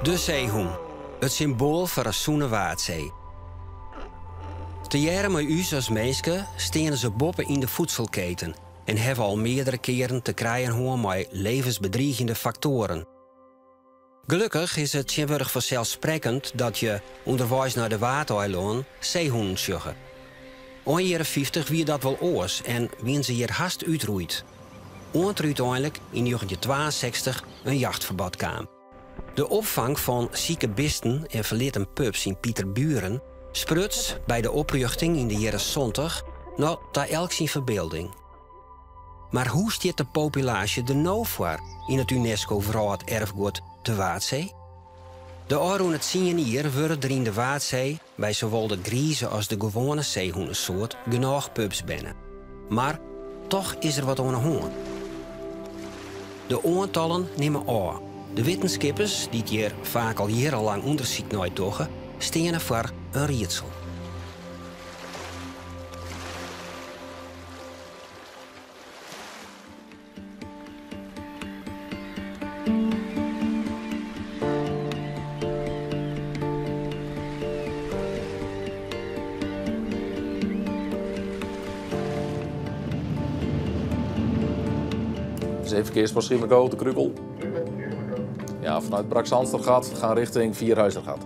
De seehûn, it symboal foar in sûne Waadsee. Tegearre mei ús as minske steane se boppe yn de voedselketen en hawwe al meardere kearen te krijen hân mei levensbedriigjende faktoaren. Gelokkich is it tsjintwurdich fanselssprekkend dat je ûnderweis nei de Waadeilannen seehûnen sjogge. Ein jierren 50 wie dat wol oars en wiene se hjir hast útroeid. Oant der úteinlik yn 1962 in jachtferbod kaam. De opfang fan sike bisten en ferlitten pups yn Pieterburen spruts by de oprjochting yn de jierren 70 noch ta elk syn ferbylding. Mar hoe stiet de populaasje der no foar yn it UNESCO Wrâlderfguod de Waadsee? De ôfrûne tsien jier wurde der yn de Waadsee by sawol de grize as de gewoane seehûnesoart genôch pups berne. Mar toch is der wat oan 'e hân. De oantallen nimme ôf. De wittenskippers, dy't hjir faak al jierrenlang ûndersyk nei dogge, steane foar in riedsel. Zeeverkeerspost Schiermonnikoog, de Krukel. Ja, vanuit Brakzandstergat gaan richting Vierhuizergat.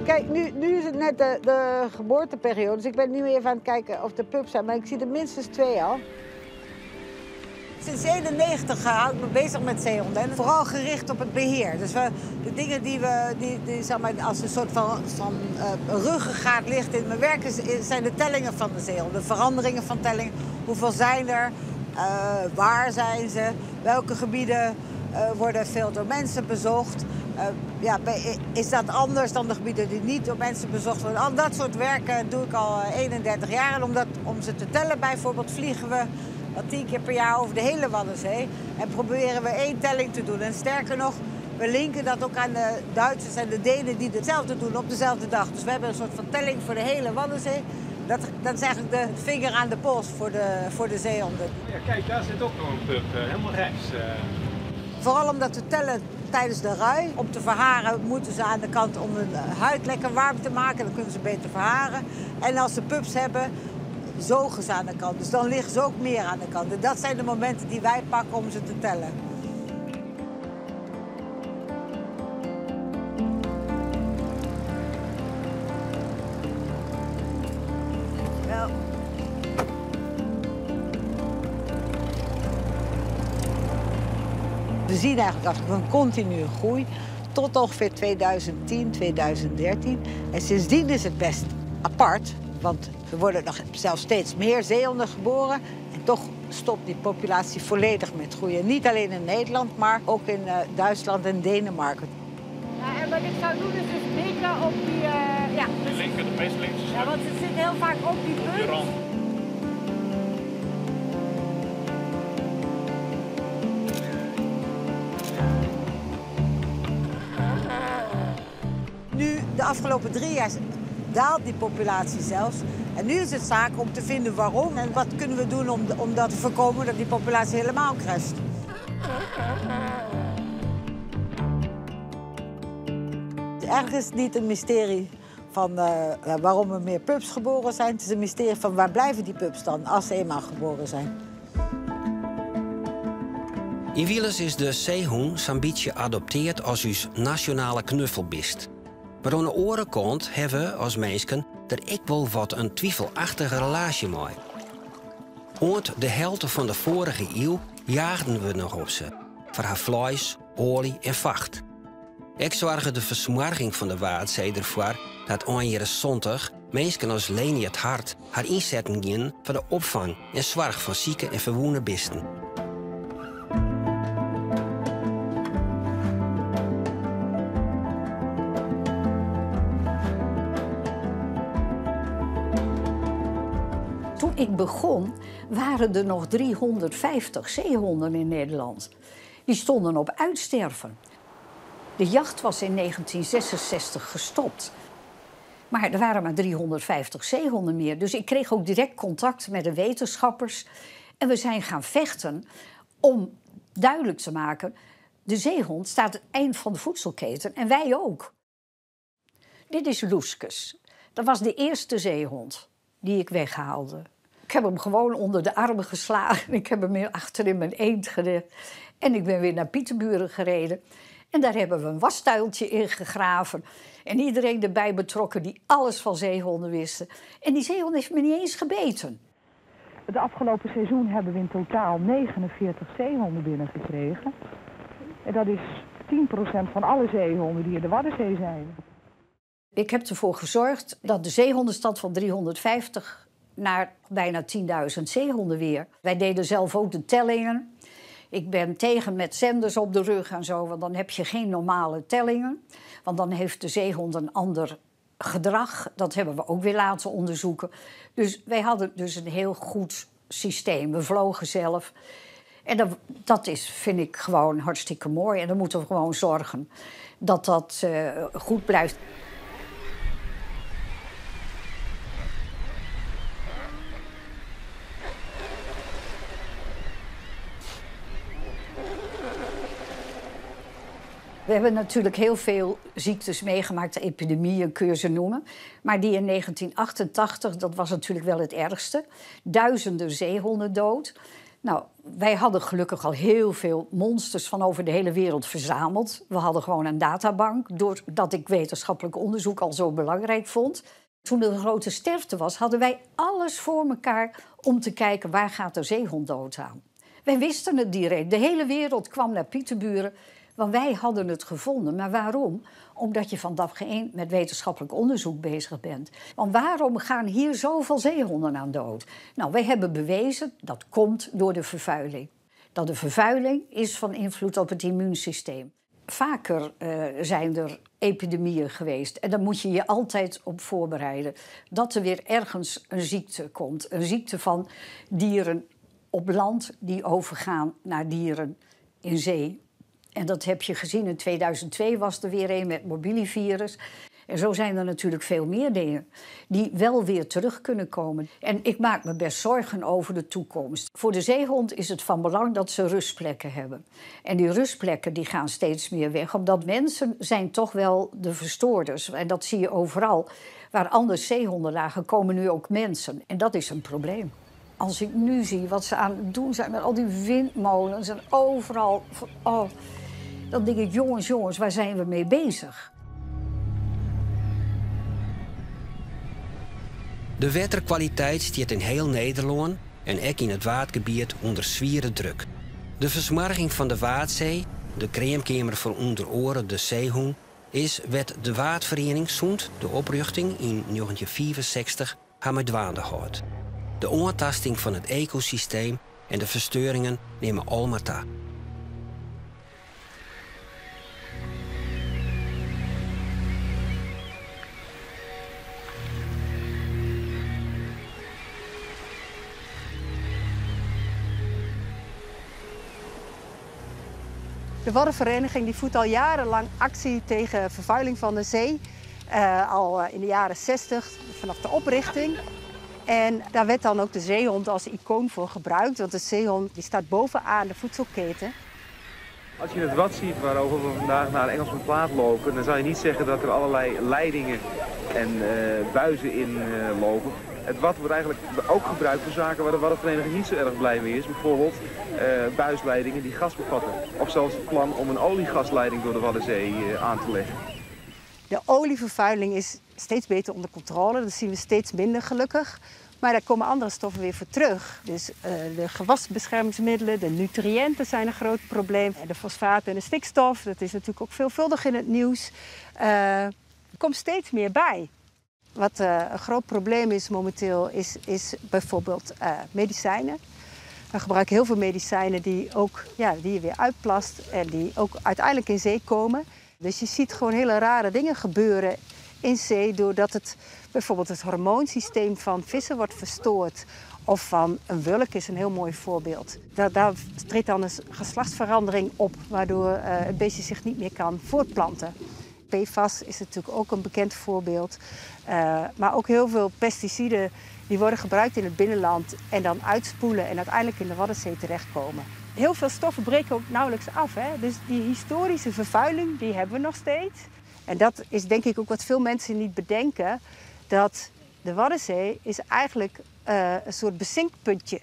Kijk, nu is het net de geboorteperiode, dus ik ben nu even aan het kijken of er pups zijn, maar ik zie er minstens 2 al. Sinds 91 hou ik me bezig met zeehonden en vooral gericht op het beheer. Dus de dingen die we, die, die, zeg maar, als een soort van ruggengraat ligt in mijn werk, zijn de tellingen van de zeehonden. De veranderingen van tellingen. Hoeveel zijn er? Waar zijn ze? Welke gebieden worden veel door mensen bezocht? Is dat anders dan de gebieden die niet door mensen bezocht worden? Al dat soort werken doe ik al 31 jaar. En om ze te tellen bijvoorbeeld vliegen we wel 10 keer per jaar over de hele Waddenzee. En proberen we 1 telling te doen. En sterker nog, we linken dat ook aan de Duitsers en de Denen die hetzelfde doen op dezelfde dag. Dus we hebben een soort van telling voor de hele Waddenzee. Dat is eigenlijk de vinger aan de pols voor de zeehonden. Ja, kijk, daar zit ook nog een pup, helemaal rechts. Vooral omdat we tellen tijdens de rui. Om te verharen moeten ze aan de kant om hun huid lekker warm te maken. Dan kunnen ze beter verharen. En als ze pups hebben, zogen ze aan de kant. Dus dan liggen ze ook meer aan de kant. En dat zijn de momenten die wij pakken om ze te tellen. Wel. We zien eigenlijk dat een continue groei tot ongeveer 2010, 2013. En sindsdien is het best apart, want er worden nog zelfs steeds meer zeehonden geboren. En toch stopt die populatie volledig met groeien. Niet alleen in Nederland, maar ook in Duitsland en Denemarken. Ja, en wat ik zou doen is dus mikken op die ja, De linker, de meest linkse Ja, want ze zitten heel vaak op die Op die punt. rand. Nu, de afgelopen 3 jaar daalt die populatie zelfs. En nu is het zaak om te vinden waarom en wat kunnen we doen om dat te voorkomen dat die populatie helemaal crasht. Eigenlijk is het niet een mysterie van waarom er meer pups geboren zijn. Het is een mysterie van waar blijven die pups dan als ze eenmaal geboren zijn. In Wielens is de zeehond zo'n beetje geadopteerd als uw nationale knuffelbeest. Maar aan de orenkant hebben we als mensen er ik wel wat een twijfelachtige relatie mee. Want de helft van de vorige eeuw jaagden we nog op ze. Voor haar vlees, olie en vacht. Ik zorgde de versmorging van de Waadzee ervoor dat aan jaren 70 mensen als Leni het Hart haar inzetten gingen voor de opvang en zorg van zieke en verwoene beesten. Toen ik begon, waren er nog 350 zeehonden in Nederland. Die stonden op uitsterven. De jacht was in 1966 gestopt. Maar er waren maar 350 zeehonden meer. Dus ik kreeg ook direct contact met de wetenschappers. En we zijn gaan vechten om duidelijk te maken: de zeehond staat het eind van de voedselketen en wij ook. Dit is Loeskes. Dat was de eerste zeehond die ik weghaalde. Ik heb hem gewoon onder de armen geslagen. Ik heb hem weer achter in mijn eend gelegd. En ik ben weer naar Pieterburen gereden. En daar hebben we een wastuiltje in gegraven. En iedereen erbij betrokken die alles van zeehonden wisten. En die zeehond heeft me niet eens gebeten. Het afgelopen seizoen hebben we in totaal 49 zeehonden binnengekregen. En dat is 10% van alle zeehonden die in de Waddenzee zijn. Ik heb ervoor gezorgd dat de zeehondenstand van 350 naar bijna 10.000 zeehonden weer. Wij deden zelf ook de tellingen. Ik ben tegen met zenders op de rug en zo, want dan heb je geen normale tellingen. Want dan heeft de zeehond een ander gedrag. Dat hebben we ook weer laten onderzoeken. Dus wij hadden dus een heel goed systeem. We vlogen zelf. En dat is, vind ik, gewoon hartstikke mooi. En dan moeten we gewoon zorgen dat dat goed blijft. We hebben natuurlijk heel veel ziektes meegemaakt, epidemieën kun je ze noemen. Maar die in 1988, dat was natuurlijk wel het ergste. Duizenden zeehonden dood. Nou, wij hadden gelukkig al heel veel monsters van over de hele wereld verzameld. We hadden gewoon een databank, doordat ik wetenschappelijk onderzoek al zo belangrijk vond. Toen er een grote sterfte was, hadden wij alles voor elkaar om te kijken waar gaat de zeehond dood aan. Wij wisten het direct. De hele wereld kwam naar Pieterburen. Want wij hadden het gevonden. Maar waarom? Omdat je van dag één met wetenschappelijk onderzoek bezig bent. Want waarom gaan hier zoveel zeehonden aan dood? Nou, wij hebben bewezen dat komt door de vervuiling. Dat de vervuiling is van invloed op het immuunsysteem. Vaker zijn er epidemieën geweest. En daar moet je je altijd op voorbereiden. Dat er weer ergens een ziekte komt. Een ziekte van dieren op land die overgaan naar dieren in zee. En dat heb je gezien, in 2002 was er weer een met morbillivirus. En zo zijn er natuurlijk veel meer dingen die wel weer terug kunnen komen. En ik maak me best zorgen over de toekomst. Voor de zeehond is het van belang dat ze rustplekken hebben. En die rustplekken die gaan steeds meer weg, omdat mensen zijn toch wel de verstoorders. En dat zie je overal. Waar anders zeehonden lagen, komen nu ook mensen. En dat is een probleem. Als ik nu zie wat ze aan het doen zijn met al die windmolens en overal... Oh, dan denk ik, jongens, jongens, waar zijn we mee bezig? De wetterkwaliteit staat in heel Nederland en ook in het watergebied onder zwiere druk. De versmarging van de Waadzee, de kreemkamer voor onder oren de zeehoen, is wat de Waadvereniging zoent de oprichting in 1964 haar met dwaande houdt. De oantasting van het ecosysteem en de verstoringen nemen allemaal toe. De Waddenvereniging die voert al jarenlang actie tegen vervuiling van de zee. Al in de jaren 60, vanaf de oprichting. En daar werd dan ook de zeehond als icoon voor gebruikt. Want de zeehond die staat bovenaan de voedselketen. Als je het wad ziet waarover we vandaag naar Engelsmanplaat lopen, dan zal je niet zeggen dat er allerlei leidingen en buizen in lopen. Het wad wordt eigenlijk ook gebruikt voor zaken waar de Waddenvereniging niet zo erg blij mee is. Bijvoorbeeld buisleidingen die gas bevatten. Of zelfs het plan om een oliegasleiding door de Waddenzee aan te leggen. De olievervuiling is steeds beter onder controle. Dat zien we steeds minder gelukkig. Maar daar komen andere stoffen weer voor terug. Dus de gewasbeschermingsmiddelen, de nutriënten zijn een groot probleem. En de fosfaten en de stikstof, dat is natuurlijk ook veelvuldig in het nieuws. Er komt steeds meer bij. Wat een groot probleem is momenteel, is bijvoorbeeld medicijnen. We gebruiken heel veel medicijnen die, ook, ja, die je weer uitplast en die ook uiteindelijk in zee komen. Dus je ziet gewoon hele rare dingen gebeuren in zee doordat het, bijvoorbeeld het hormoonsysteem van vissen wordt verstoord. Of van een wulk is een heel mooi voorbeeld. Daar treedt dan een geslachtsverandering op, waardoor het beestje zich niet meer kan voortplanten. PFAS is natuurlijk ook een bekend voorbeeld. Maar ook heel veel pesticiden die worden gebruikt in het binnenland en dan uitspoelen en uiteindelijk in de Waddenzee terechtkomen. Heel veel stoffen breken ook nauwelijks af. Hè? Dus die historische vervuiling, die hebben we nog steeds. En dat is denk ik ook wat veel mensen niet bedenken, dat de Waddenzee is eigenlijk een soort bezinkpuntje.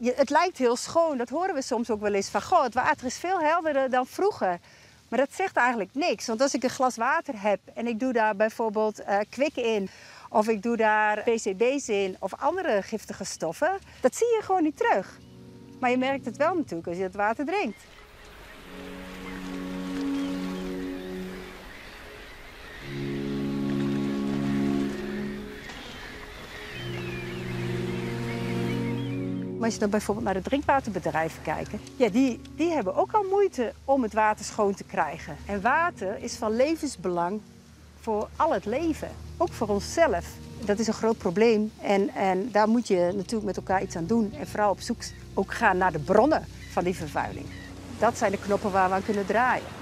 Het lijkt heel schoon, dat horen we soms ook wel eens van, goh, het water is veel helderder dan vroeger. Maar dat zegt eigenlijk niks, want als ik een glas water heb en ik doe daar bijvoorbeeld kwik in, of ik doe daar PCB's in of andere giftige stoffen, dat zie je gewoon niet terug. Maar je merkt het wel natuurlijk als je het water drinkt. Maar als je dan bijvoorbeeld naar de drinkwaterbedrijven kijkt, ja, die hebben ook al moeite om het water schoon te krijgen. En water is van levensbelang voor al het leven, ook voor onszelf. Dat is een groot probleem en daar moet je natuurlijk met elkaar iets aan doen. En vooral op zoek ook gaan naar de bronnen van die vervuiling. Dat zijn de knoppen waar we aan kunnen draaien.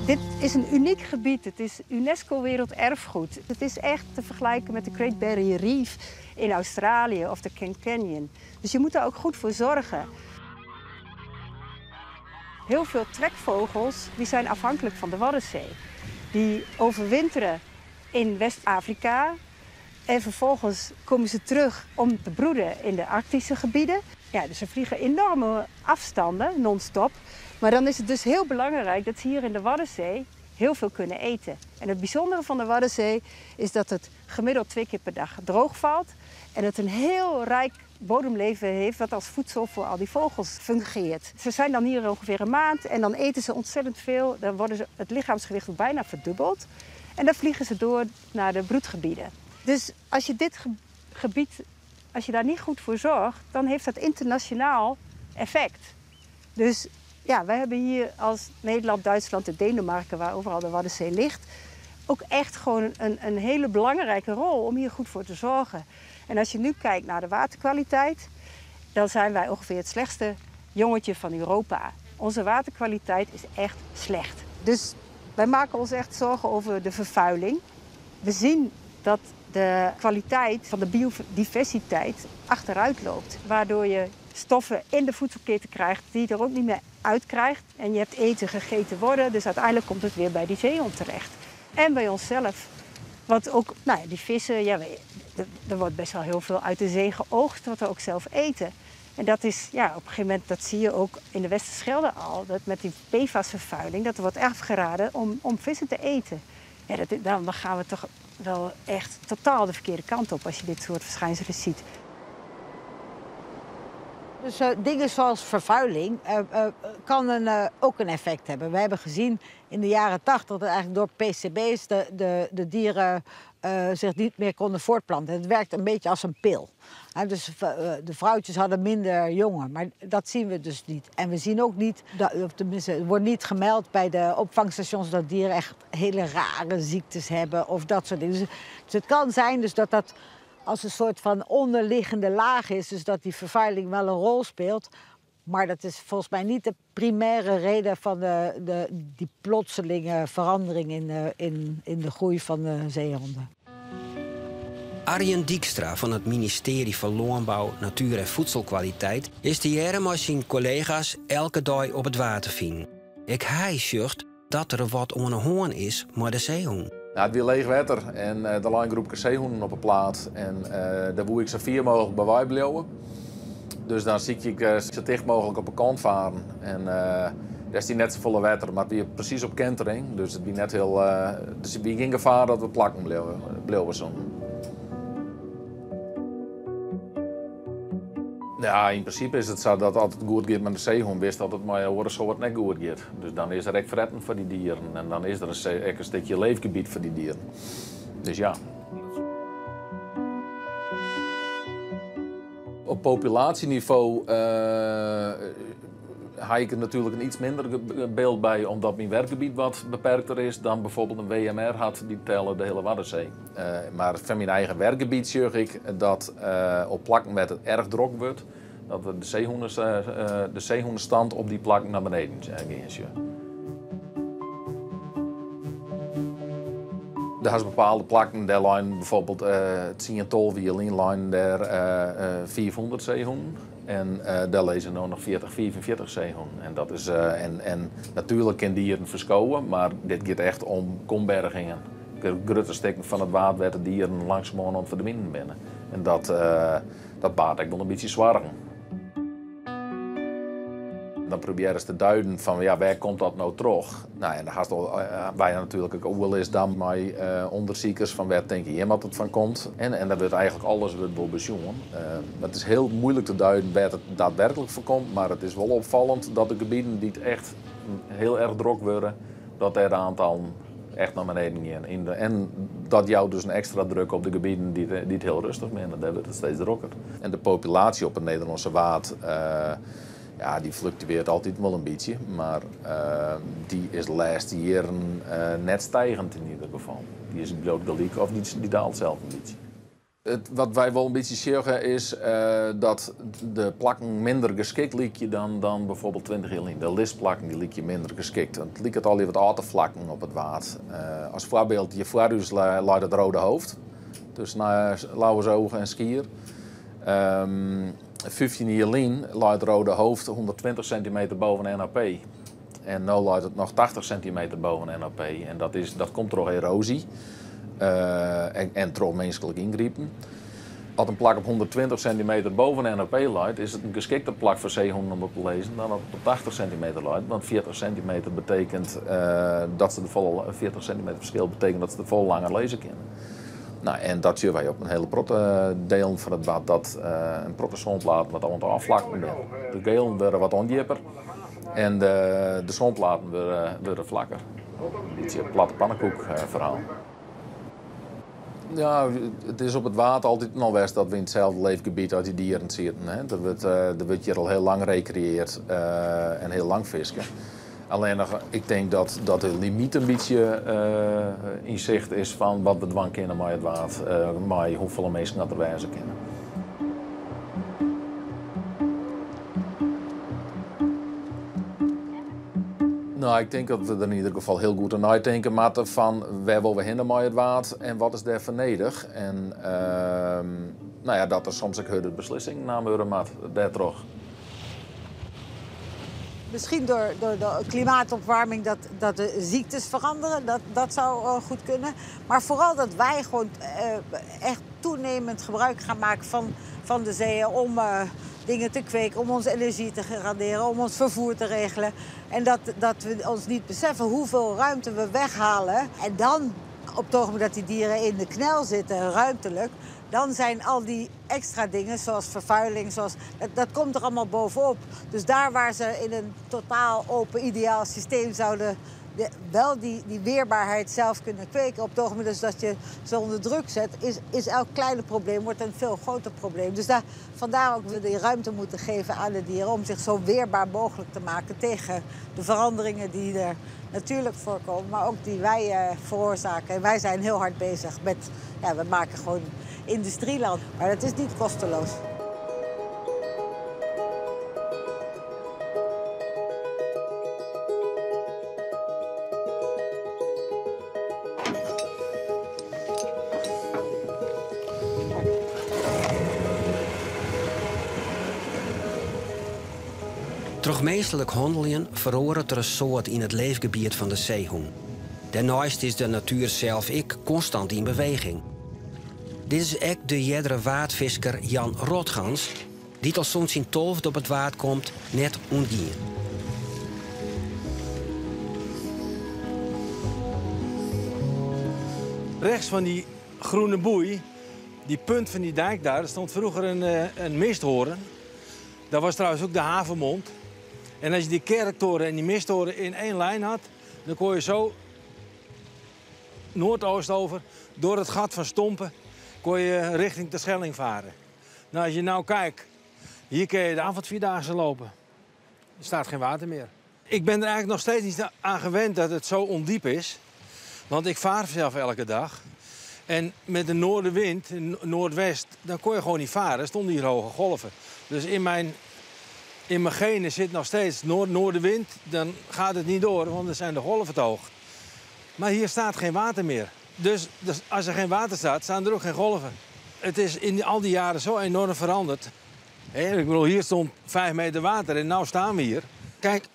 Dit is een uniek gebied. Het is UNESCO Werelderfgoed. Het is echt te vergelijken met de Great Barrier Reef in Australië of de Grand Canyon. Dus je moet daar ook goed voor zorgen. Heel veel trekvogels die zijn afhankelijk van de Waddenzee. Die overwinteren in West-Afrika en vervolgens komen ze terug om te broeden in de Arctische gebieden. Ja, dus ze vliegen enorme afstanden, non-stop. Maar dan is het dus heel belangrijk dat ze hier in de Waddenzee heel veel kunnen eten. En het bijzondere van de Waddenzee is dat het gemiddeld 2 keer per dag droog valt. En het een heel rijk bodemleven heeft wat als voedsel voor al die vogels fungeert. Ze zijn dan hier ongeveer een maand en dan eten ze ontzettend veel. Dan worden ze, het lichaamsgewicht wordt bijna verdubbeld. En dan vliegen ze door naar de broedgebieden. Dus als je dit gebied, als je daar niet goed voor zorgt, dan heeft dat internationaal effect. Dus ja, wij hebben hier als Nederland, Duitsland en Denemarken, waar overal de Waddenzee ligt, ook echt gewoon een hele belangrijke rol om hier goed voor te zorgen. En als je nu kijkt naar de waterkwaliteit, dan zijn wij ongeveer het slechtste jongetje van Europa. Onze waterkwaliteit is echt slecht. Dus wij maken ons echt zorgen over de vervuiling. We zien dat de kwaliteit van de biodiversiteit achteruit loopt, waardoor je stoffen in de voedselketen krijgt die je er ook niet meer uit krijgt. En je hebt eten gegeten worden, dus uiteindelijk komt het weer bij die zeehond terecht. En bij onszelf. Want ook, nou ja, die vissen, ja, er wordt best wel heel veel uit de zee geoogst wat we ook zelf eten. En dat is, ja, op een gegeven moment, dat zie je ook in de Westerschelde al, dat met die PFAS-vervuiling, dat er wordt afgeraden om vissen te eten. Ja, dan gaan we toch wel echt totaal de verkeerde kant op als je dit soort verschijnselen ziet. Dus dingen zoals vervuiling kan ook een effect hebben. We hebben gezien in de jaren 80 dat eigenlijk door PCB's de dieren zich niet meer konden voortplanten. Het werkt een beetje als een pil. Hè, dus de vrouwtjes hadden minder jongen, maar dat zien we dus niet. En we zien ook niet, dat, of tenminste, het wordt niet gemeld bij de opvangstations dat dieren echt hele rare ziektes hebben of dat soort dingen. Dus het kan zijn dus dat dat als een soort van onderliggende laag is, dus dat die vervuiling wel een rol speelt. Maar dat is volgens mij niet de primaire reden van die plotselinge verandering in de groei van de zeehonden. Arjen Dijkstra van het ministerie van Landbouw, Natuur en Voedselkwaliteit is de jaren met zijn collega's elke dag op het water vinden. Ik hij zucht dat er wat onder hoorn is met de zeehond. Nou, het weer leeg water en er lag een groepje zeehonden op de plaat. En daar woe ik zo vier mogelijk bij wij blijven. Dus dan zie ik zo dicht mogelijk op de kant varen. En daar is die net zo volle water, maar het weer precies op kentering. Dus het wie net heel, dus het wie geen gevaar dat we plakken bleven zo. Ja, in principe is het zo dat als het goed gaat met de zeehond, wist dat het met een soort net goed gaat. Dus dan is er echt fretten voor die dieren en dan is er echt een stukje leefgebied voor die dieren. Dus ja. Op populatieniveau Ha ik natuerlik in iets minder byld by, omdat myn werkgebiet wat beperkter is dan bijvoorbeeld in WMR hat, dy telle de hiele Waddenzee. Mar fan myn eigen werkgebiet sjoch ik dat op plakken wêr't it erch drok wurdt, dat we de seehûnestand op dy plakken nei beneden gean sjogge. Der hast bepaalde plakken, dêr leinen bijvoorbeeld 10, 12 jier lyn leinen dêr 500 seehûnen. En dêr lizze no noch 40, 45 seehûnen. En, dat is, en, en natuerlik kin dieren ferskowe, mar dit giet echt om kombergingen. Grutte stikken fan it Waad wêr't de dieren langsumoan oan it ferdwinen binne. En dat, dat baart ek wol in bytsje soargen. Dan probearrest te duiden fan ja, wêr komt dat no troch? Nou, en dan hast al, wy ha natuerlik ek oerlis dan mei ûndersikers fan wêr tinke jim dat it fan komt. En dan wurdt eigentlik alles wurdt wol besjoen. Mar it is hiel muoilik te duiden wêr't it daadwerklik foar komt, mar it is wol opfallend dat de gebieten dy't echt hiel erch drok wurde, dat dêr de oantallen echt nei beneden gean. En dat jout dus in ekstra druk op de gebieten dy't hiel rêstich binne. Dêr wurdt it steeds drokker. En de populaasje op it Nederlânske Waad, ja, dy fluktuearret altyd wol in bytsje, mar dy is de lêste jierren net stigend yn ieder gefal. Dy is bliuwt gelyk of dy daalt sels in bytsje. Wat wy wol in bytsje sjogge is dat de plakken minder geskikt lykje dan bijvoorbeeld 20 jier lyn. De lisplakken dy lykje minder geskikt. It liket allegear wat ôf te flakken op it Waad. As foarbyld, hjir foar ús leit it Rode Hoofd, tusken Lauwersoog en Skier. 15 jier lyn lei it Rode Hoofd 120 sintimeter boven NAP. En no leit it noch 80 sintimeter boven NAP. En dat komt troch erozy en troch minsklik yngripen. As in plak op 120 sintimeter boven NAP leit, is it in geskikter plak foar seehûnen om op te lizzen dan as it op 80 sintimeter leit. Want 40 sintimeter betekent dat se der folle, 40 sintimeter ferskil betekent dat se der folle langer lizze kinne. Nou, en dat sjogge wy op in hiele protte delen fan it Waad, dat in protte sânplaten wat oan it ôfflakken binne. De geelen wurde wat ûndjipper en de sânplaten wurde flakker. In bytsje platte pannekoek ferhaal. Ja, it is op it Waad altyd al west dat we yn itselde leefgebiet as dy dieren sieten. Hè. Der wurdt hjir al hiel lang rekreëarre en hiel lang fiske. Allinnich, ik tink dat de limyt in bytsje yn sicht is fan wat we dwaan kinne mei it Waad, mei hoefolle minsken dat der wêze kinne. Nou, ik tink dat we der yn ieder gefal hiel goed oer neitinke moatte fan wêr wolle we hinne mei it Waad en wat is dêrfoar nedich. En nou ja, dat der soms ek hurde beslissingen naam wurde moat dêrtroch. Misschien door de klimaatopwarming dat de ziektes veranderen, dat zou goed kunnen. Maar vooral dat wij gewoon echt toenemend gebruik gaan maken van de zeeën om dingen te kweken, om onze energie te garanderen, om ons vervoer te regelen. En dat we ons niet beseffen hoeveel ruimte we weghalen. En dan, op het ogenblik dat die dieren in de knel zitten, ruimtelijk, dan zijn al die extra dingen, zoals vervuiling, dat komt er allemaal bovenop. Dus daar waar ze in een totaal open, ideaal systeem zouden wel die weerbaarheid zelf kunnen kweken, op het ogenblik dus dat je ze onder druk zet, is elk kleine probleem wordt een veel groter probleem. Dus vandaar ook we die ruimte moeten geven aan de dieren om zich zo weerbaar mogelijk te maken tegen de veranderingen die er natuurlijk voorkomen, maar ook die wij veroorzaken. En wij zijn heel hard bezig met, ja, we maken gewoon industrieland, maar dat is niet kosteloos. Troch minsklik hanneljen feroaret der in soad yn it leefgebiet fan de seehûn. Dêrneist is de natuer sels ek konstant yn beweging. Dit is ek de eardere waadfisker Jan Rotgans, dy't al sûnt syn 12e op it Waad komt, net ûntgien. Rechts van die groene boei, die punt van die dijk daar, stond vroeger een misthoorn. Dat was trouwens ook de havenmond. En als je die kerktoren en die misthoorn in één lijn had, dan kon je zo noordoost over, door het gat van Stompen, kon je richting de Schelling varen. Nou, als je nou kijkt, hier kun je de avondvierdaagse lopen. Er staat geen water meer. Ik ben er eigenlijk nog steeds niet aan gewend dat het zo ondiep is. Want ik vaar zelf elke dag. En met de noordenwind, noordwest, dan kon je gewoon niet varen. Er stonden hier hoge golven. Dus in mijn genen zit nog steeds noordenwind. Dan gaat het niet door, want dan zijn de golven te hoog. Maar hier staat geen water meer. Dus als er geen water staat, staan er ook geen golven. Het is in al die jaren zo enorm veranderd. Hè, ik bedoel, hier stond 5 meter water en nu staan we hier. Kijk,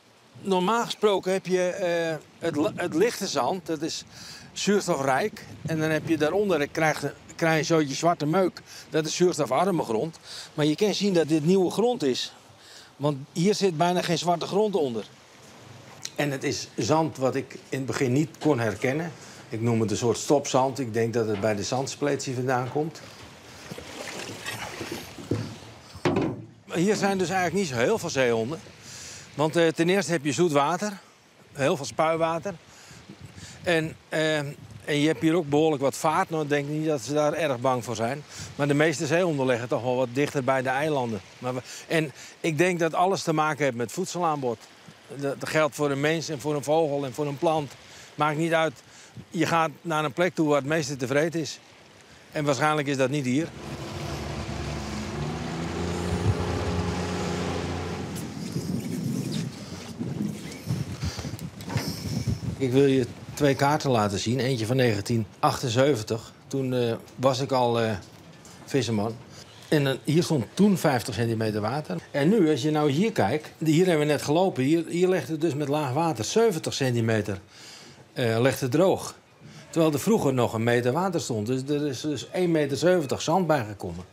normaal gesproken heb je het lichte zand, dat is zuurstofrijk. En dan heb je daaronder, krijg je zo'n zwarte meuk, dat is zuurstofarme grond. Maar je kan zien dat dit nieuwe grond is. Want hier zit bijna geen zwarte grond onder. En het is zand wat ik in het begin niet kon herkennen. Ik noem het een soort stopzand. Ik denk dat het bij de zandspletie vandaan komt. Hier zijn dus eigenlijk niet zo heel veel zeehonden. Want ten eerste heb je zoet water, heel veel spuiwater. En je hebt hier ook behoorlijk wat vaart. Nou, ik denk niet dat ze daar erg bang voor zijn. Maar de meeste zeehonden liggen toch wel wat dichter bij de eilanden. En ik denk dat alles te maken heeft met voedselaanbod. Dat geldt voor een mens en voor een vogel en voor een plant. Maakt niet uit. Je gaat naar een plek toe waar het meeste te vreten is. En waarschijnlijk is dat niet hier. Ik wil je 2 kaarten laten zien. Eentje van 1978. Toen was ik al visserman. En hier stond toen 50 centimeter water. En nu, als je nou hier kijkt, hier hebben we net gelopen. Hier ligt het dus met laag water 70 centimeter ligt het droog. Terwijl er vroeger nog een meter water stond. Dus er is dus één meter zeventig zand bijgekomen.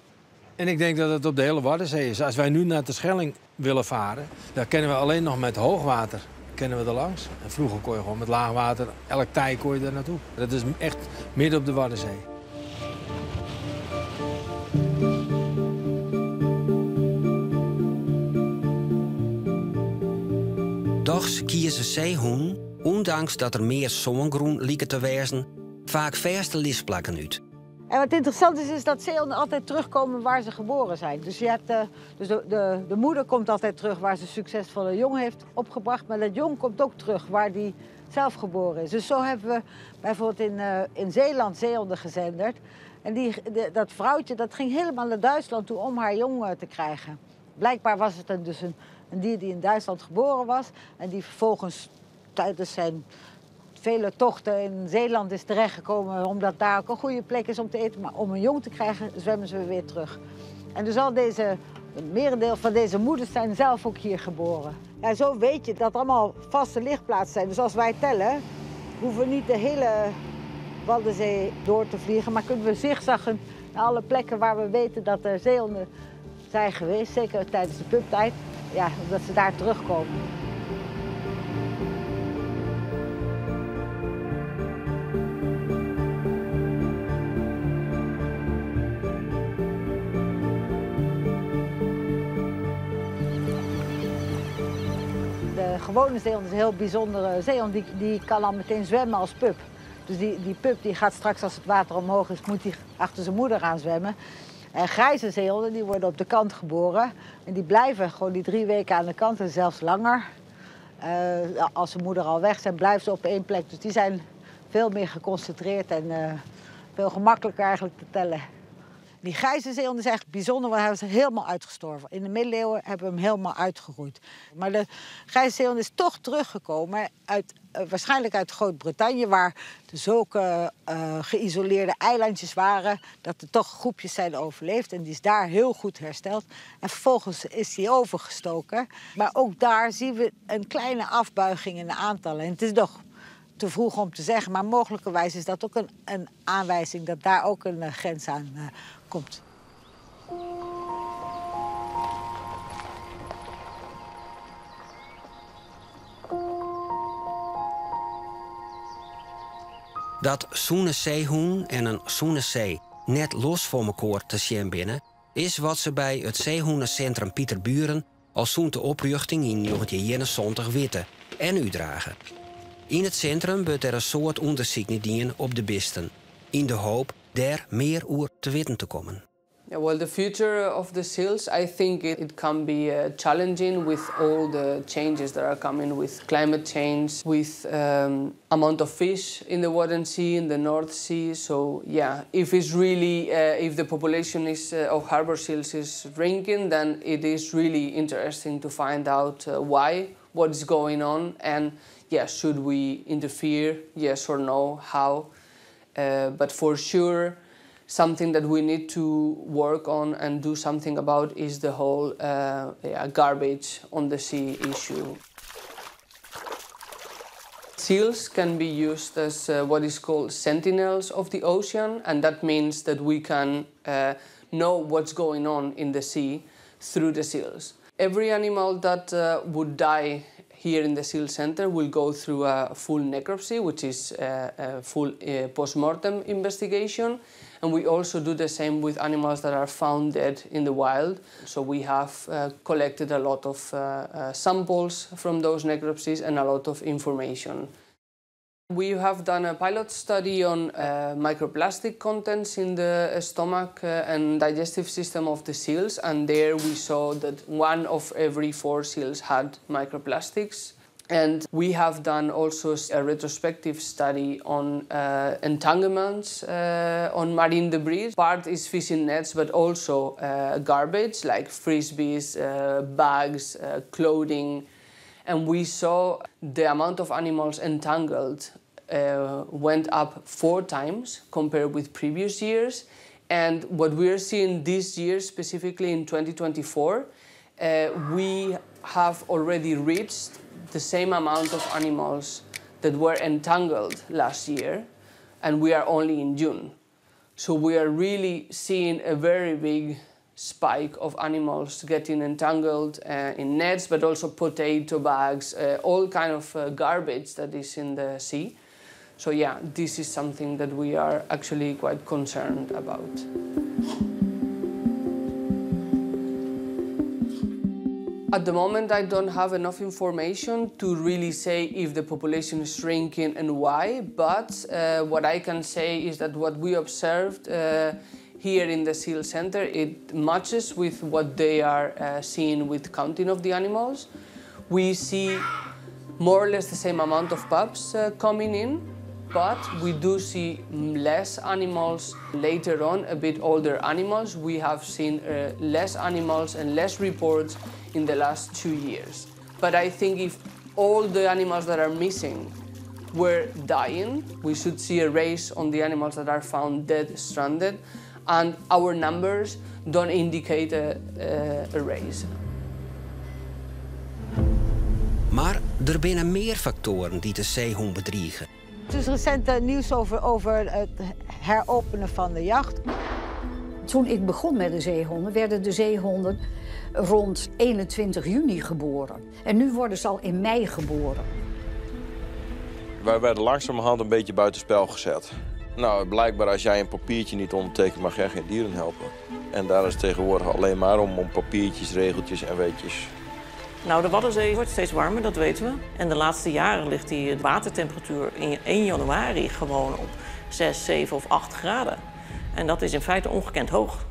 En ik denk dat het op de hele Waddenzee is. Als wij nu naar de Schelling willen varen, daar kennen we alleen nog met hoogwater. Kennen we er langs. En vroeger kon je gewoon met laag water, elk tij kon je daar naartoe. Dat is echt midden op de Waddenzee. Dochs kiezen zeehoen, ondanks dat er meer zongroen lieken te wezen, vaak verste lisplakken uit. En wat interessant is, is dat zeehonden altijd terugkomen waar ze geboren zijn. Dus de moeder komt altijd terug waar ze succesvolle jong heeft opgebracht. Maar dat jong komt ook terug waar die zelf geboren is. Dus zo hebben we bijvoorbeeld in Zeeland zeehonden gezenderd. En dat vrouwtje dat ging helemaal naar Duitsland toe om haar jong te krijgen. Blijkbaar was het dus een dier die in Duitsland geboren was. En die vervolgens tijdens zijn vele tochten in Zeeland is terechtgekomen, omdat daar ook een goede plek is om te eten. Maar om een jong te krijgen, zwemmen ze weer terug. En dus het merendeel van deze moeders zijn zelf ook hier geboren. Ja, zo weet je dat er allemaal vaste ligplaatsen zijn. Dus als wij tellen, hoeven we niet de hele Waddenzee door te vliegen, maar kunnen we zigzaggen naar alle plekken waar we weten dat er zeehonden zijn geweest, zeker tijdens de puptijd, omdat ze daar terugkomen. De gewone zeehond is een heel bijzondere zeehond, die kan al meteen zwemmen als pup. Dus die pup die gaat straks als het water omhoog is, moet die achter zijn moeder gaan zwemmen. En grijze zeehonden die worden op de kant geboren en die blijven gewoon die 3 weken aan de kant en zelfs langer. Als zijn moeder al weg zijn, blijven ze op één plek. Dus die zijn veel meer geconcentreerd en veel gemakkelijker eigenlijk te tellen. Die grijze zeehond is eigenlijk bijzonder, want hij was helemaal uitgestorven. In de middeleeuwen hebben we hem helemaal uitgeroeid. Maar de grijze zeehond is toch teruggekomen, waarschijnlijk uit Groot-Brittannië, waar er zulke geïsoleerde eilandjes waren, dat er toch groepjes zijn overleefd. En die is daar heel goed hersteld. En vervolgens is die overgestoken. Maar ook daar zien we een kleine afbuiging in de aantallen. En het is nog te vroeg om te zeggen, maar mogelijkerwijs is dat ook een aanwijzing dat daar ook een grens aan komt. Dat zoene zeehoen en een zoene zee net los voor mekaar te zien binnen, is wat ze bij het zeehoenencentrum Pieterburen al zo'n de oprichting in 1971 witten en uitdragen. In het centrum wordt er een soort onderzoek dien op de bisten, in de hoop daar meer oer te weten te komen. Yeah, well, the future of the seals, I think it can be challenging with all the changes that are coming with climate change, with amount of fish in the Wadden Sea, in the North Sea. So yeah, if it's really, if the population is, of harbor seals is shrinking, then it is really interesting to find out why, what is going on, and yeah, should we interfere, yes or no, how. But for sure, something that we need to work on and do something about is the whole yeah, garbage on the sea issue. Seals can be used as what is called sentinels of the ocean, and that means that we can know what's going on in the sea through the seals. Every animal that would die here in the Seal Center will go through a full necropsy, which is a full post-mortem investigation. And we also do the same with animals that are found dead in the wild. So we have collected a lot of samples from those necropsies and a lot of information. We have done a pilot study on microplastic contents in the stomach and digestive system of the seals, and there we saw that 1 of every 4 seals had microplastics. And we have done also a retrospective study on entanglements on marine debris. Part is fishing nets, but also garbage like frisbees, bags, clothing. And we saw the amount of animals entangled went up 4 times compared with previous years. And what we are seeing this year, specifically in 2024, we have already reached the same amount of animals that were entangled last year, and we are only in June. So we are really seeing a very big spike of animals getting entangled in nets, but also potato bags, all kind of garbage that is in the sea. So yeah, this is something that we are actually quite concerned about. At the moment, I don't have enough information to really say if the population is shrinking and why, but what I can say is that what we observed here in the Seal Center, it matches with what they are seeing with counting of the animals. We see more or less the same amount of pups coming in, but we do see less animals later on, a bit older animals. We have seen less animals and less reports in the last 2 years. But I think if all the animals that are missing were dying, we should see a raise on the animals that are found dead, stranded, and our numbers don't indicate a raise. Mar der binne mear faktoaren dy't de seehûn bedrige. Het is recent nieuws over het heropenen van de jacht. Toen ik begon met de zeehonden, werden de zeehonden rond 21 juni geboren. En nu worden ze al in mei geboren. Wij werden langzamerhand een beetje buitenspel gezet. Nou, blijkbaar als jij een papiertje niet ondertekent, mag jij geen dieren helpen. En daar is tegenwoordig alleen maar om papiertjes, regeltjes en weetjes. Nou, de Waddenzee wordt steeds warmer, dat weten we. En de laatste jaren ligt die watertemperatuur in 1 januari gewoon op 6, 7 of 8 graden. En dat is in feite ongekend hoog.